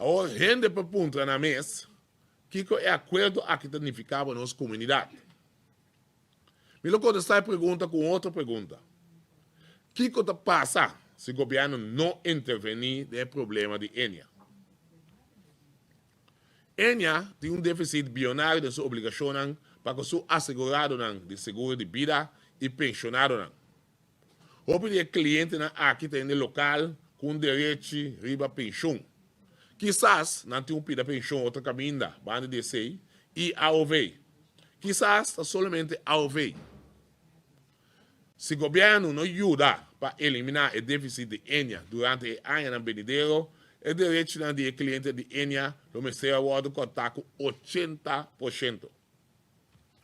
Awor hende por puntra nan mes kiko e akuerdo aki ta nifiká pa nos komunidat. Mi lo kontestá e pregunta ku un otro pregunta, Kiko ta pasa si gobièrnu no intervení den e problema di Ennia? Ennia tin un défisit bionario den su obligashonnan pa ku su aseguradonan di seguro di bida i penshonadonan. Hopi di e klientenan aki ta hende lokal ku un derechi riba penshon. Kisas nan tin un pida penshon otro kaminda banda di esei i aov. Kisas ta solamente aov. Si gobièrnu no yuda pa eliminá e défisit di Ennia durante e añanan benidero, e derechinan di e kliente di Ennia lo mester a wòrdu kòrtá ku 80%.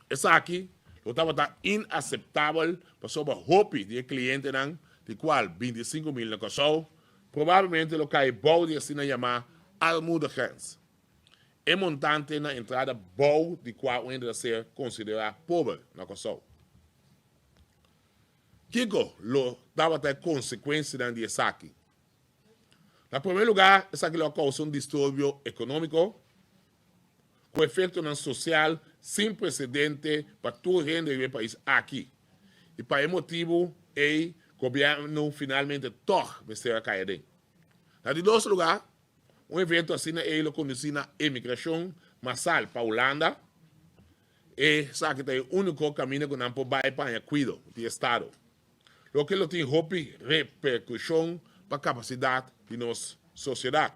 Esaki lo tabata inaseptabel pasobra hopi di e klientenan, di kual 25,000 na Kòrsou, probablemente lo kai bou di asina yamá armoedegrens, e montante na entrada bou di kua un hende ta ser konsiderá pober na Kòrsou. Kiko lo tabata e konsekuensianan di esaki? Na promé lugá, esaki lo a kousa un disturbio ekonómiko, ku efektonan sosial sin presedente pa tur hende riba e pais aki. I pa e motibu ei gobièrnu finalmente tòg mester a kai aden. Na di dos lugá, un evento asina ei lo kondusí na emigrashon masal pa Hulanda. Esaki ta e úniko kaminda ku nan por bai pa haña kuido di estado, loke lo tin hopi reperkushon pa kapasidat di nos sosiedat.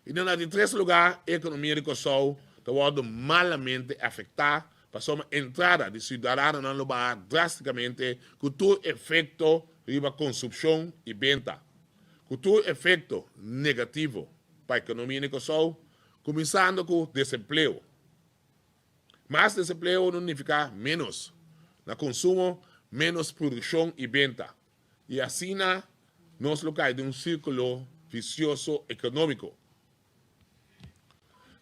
I na di tres lugá, e ekonomia di Kòrsou ta wòrdu malamente afektá pasobra entrada di siudadanonan lo baha drástikamente ku tur efekto riba konsumshon i benta, ku tur efekto negativo pa ekonomia di Kòrsou, kuminsando ku desempleo. Mas desempleo no nifiká ménos na konsumo, ménos produkshon i benta. I asina nos lo kai den un sírkulo visioso ekonómiko.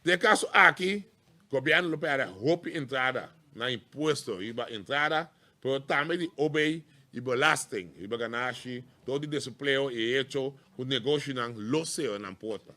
Den e kaso aki, gobièrnu lo pèrdè hopi entrada na impuesto riba entrada, pero tambe di OB i belasting riba ganashi dor di desempleo i e hecho ku negoshinan lo sera nan porta.